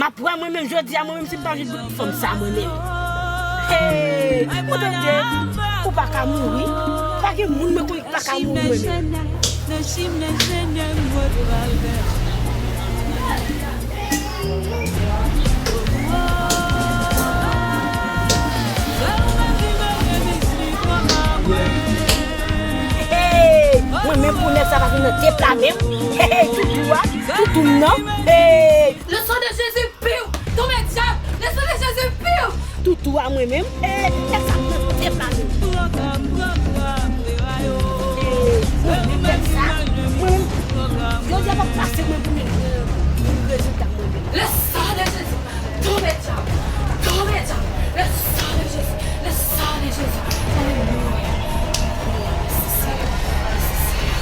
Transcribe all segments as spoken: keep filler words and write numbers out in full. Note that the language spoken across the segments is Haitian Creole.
M ap pran mwen menm jodi a, mwen menm si m pa jwenn bout fanm sa mwen menm. Hey, ou tande? Ou pa ka mouri. Pa gen moun mwen konnen ki pa ka mouri mwen menm. Hey, mwen menm pou nèg sa pa vin nan de pla menm. Hey, toutou a, toutou m nan. Hey. Le sang de Jésus pur, tonbe dyab, le sang de Jésus pur. Toutou a mwen menm, e, nèg sa pran de pla menm. E, mwen menm nèg sa, mwen menm, jodi a pa pase mwen pou mwen, e, pou rezilta mwen menm. Le sang de Jésus, tonbe dyab, tonbe dyab, le sang de Jésus, le sang de Jésus. Alelouya. Alelouya, mèsi Seyè, mèsi Seyè.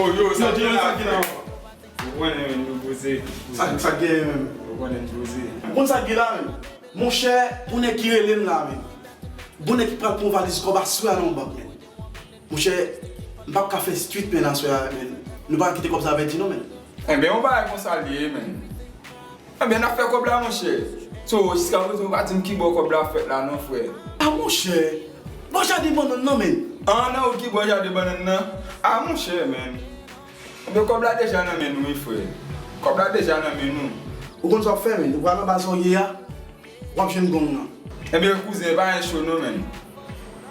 Oh, yo, sa ki la? Ou konnen, men, nou poze. Sa, sa gen menm? Ou konnen, nou poze. Ou konn sa ki la menm? Monchè, gon nèg ki rele m la menm. Gon nèg ki pral pran valiz kòb aswè a nan yon bank, menn. Monchè, m p ap ka fè swit, menn, aswè a, menn. Nou pa ka kite kòb sa pèdi, non, menn. Enben, yon bagay konsa l ye, menn. Enben, n ap fè kòb la, monchè. So, jiskaprezan, ou pa di m kibò kòb la fèt la, non, frè. A, monchè, bò jaden bannann nan, menn. An, nan wout kibò jaden bannann nan? A, monchè, menn. Enben, kòb la deja nan men nou, wi, frè. Kòb la deja nan men nou. Ou konn sa w ap fè, menn. Ou pral anba zòrye a. W ap jwenn gong nan. Enben, kouzen, pa gen cho non, menn.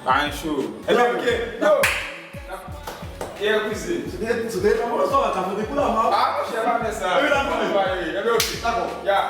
Pa gen cho. Enben, oke. Yo! Ye, kouzen. Se te, se te, kòman sa w ap fè kou la, man? A, monchè, pa fè sa. Enben, dakò, menn. Enben, oke. Dakò. Ya.